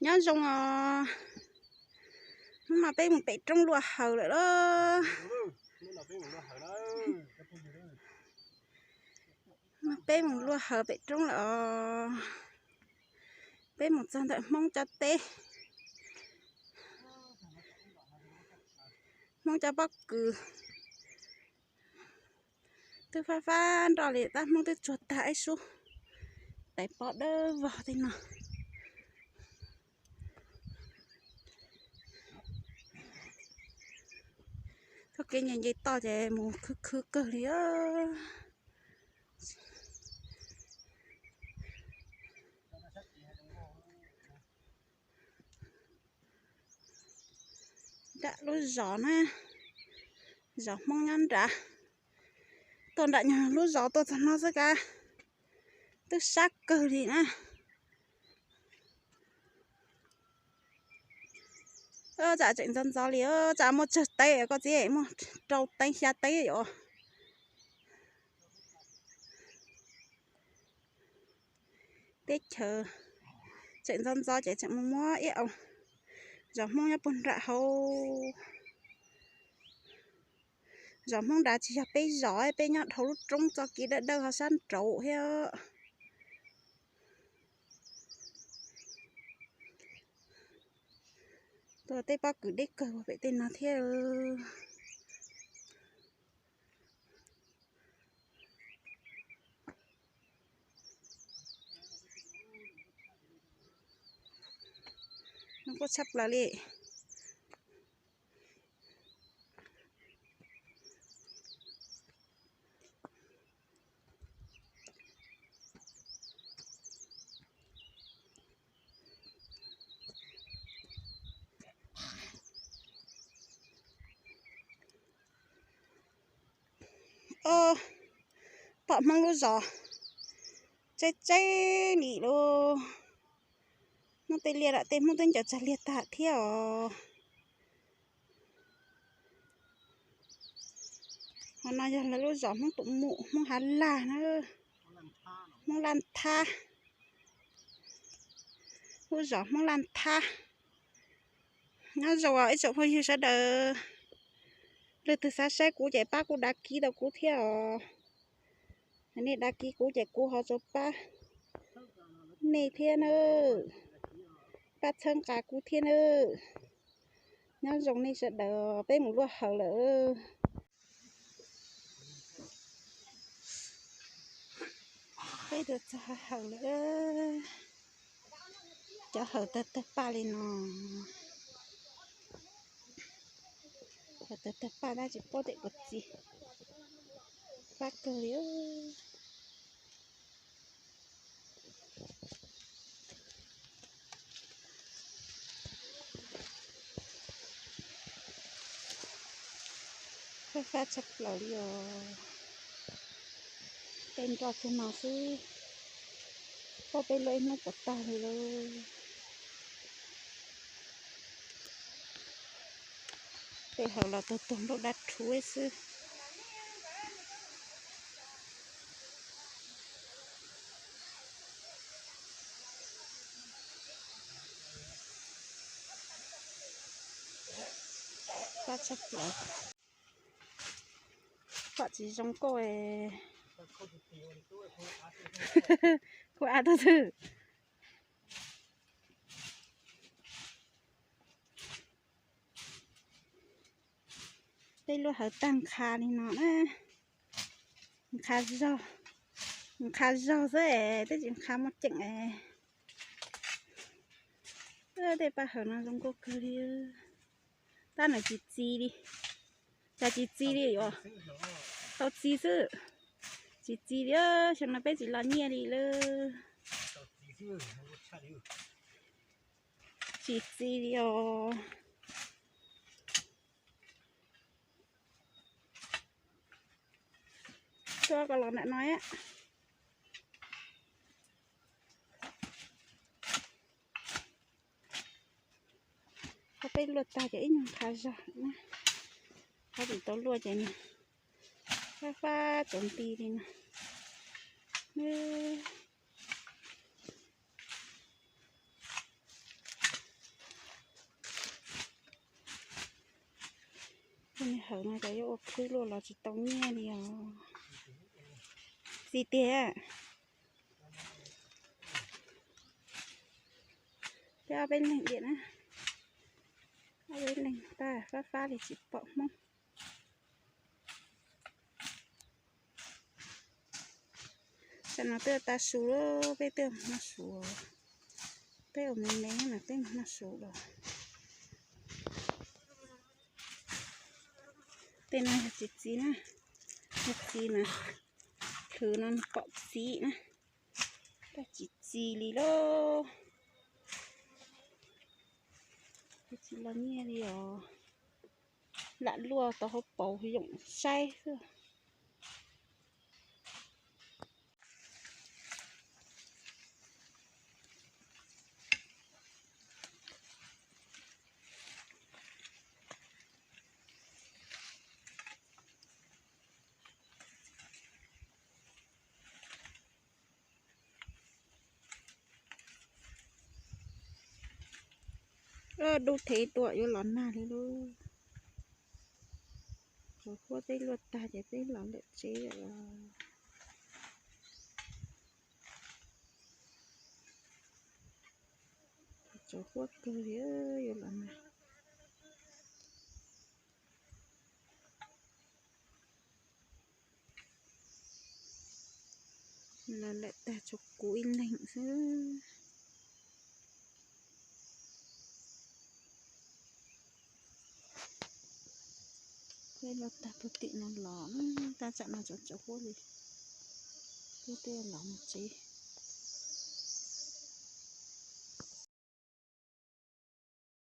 Nyob zoo os, hnub no peb mus pem roob Luaj Haws lawm lauj. Peb mus Luaj Haws pem roob lawm os. Peb mus txog ntawm Hmoob cov teb, Hmoob cov pob kws. Twb fab fab nroj li tab Hmoob twb tsuag tag ib sub tais pob dawb vog tej no. Txoj kev nce nce toj ces mus khwv khwv kawg li. Nram lub zos na, zos Hmoob nyob nrad. Tuaj nram nyuag lub zos tuaj txog no xwb kav, twb sab kawg li na. Tsam tseem ntxov ntxov li, tsam muaj tsawg teb koj txiv, muaj rau teb xya teb yom. Teb chaws tseem ntxov ntxov ces tseem mus muab ib ao. Zos Hmoob nyob puag nram hauv, zos Hmoob nrad tsis yog peb zos, peb nyob dhau lub roob txoj kev dawb dawb ho sab nraud thiab. Tuaj tej pob kws deb kawg pem tej no thiab. Zoo nkauj tshaj plaws li. Pom Hmoob lub zos tseb tseb nim lub. Hmoob tej liaj lam tej Hmoob twb ncaws tsag liag tag thiab os. Qhov no yog lawv lub zos Hmoob tus mus Hmoob Hav Laj na, Hmoob Laj Thab, lub zos Hmoob Laj Thab. Nyob zoo ib tsoom phooj ywg sawv daws, leej twg xav saib kuv ces pab kuv đăng ký rau kuv thiab os. Nej đăng ký kuv ces kuv ho tau pab nej thiab nawb, pab txhawb nqa kuv thiab nawb. Nyob zoo nej sawv daws, peb mus Luaj Haws lawm. Peb tuaj txog Haws lawm. Cov Haws tawg tawg paj li no. Cov Haws tawg tawg paj tab tsis paub tias puas txi, pab kawg li. Fab fab tshaj plaws li os. Tej nroj tug no xwb, paub peb luaj ib hnub puas tag li lauj. Tej Haws los tuag tuag nplooj dab rhuv xwb. Fab tshaj plaws. Pom tsis zoo nkauj, khuv av tuaj xwb. Peb Luaj Haws tag nqha li no na, nqha zog, nqha zog xwb es twb tsis nqha muaj ceem es. Tej paj Haws no zoo nkauj kawg li. Tab nws tsis txi li, cas tsis txi li os? Tau txi xwb, tsis txi li, xyoo no peb tsis los nyiaj li lawm. Tsis txi li os. Tuaj koj los ntawm no, qhov peb luaj tag ces ib nyuag nqha zog na, qhov tsis tau luaj ces nws fab fab tsaus nti li no. Nws, Hawm no cov yuav ua khwb luaj los tsis tau nyiaj li os. Txiv tiag. Peb ob peb leeg diam na. Ob peb leeg tag fab fab li tsis pom Hmoob. Tam no twb tas su lawm, peb twb mus noj su. Peb ua me me mas peb mus noj su los. Tej no yog txiv txiv na, yog txiv mas, hlwv no pom txiv na, tab tsis txiv li lauj. Tsis los nyiaj li os, lam luaj tau hauv paus yoom saib xwb. Dub thev tuaj yuav los nag li lauj. Tsaus huab peb luaj tag ces peb los lawm tsev lawm. Tsaus huab kawg li, yuav los nag. Los lawm tag tshuav kuv ib leeg xwb. Peb luaj tag puag tim no los, tab tsam no tsaus tsaus huab li, peb twb los mus tsev.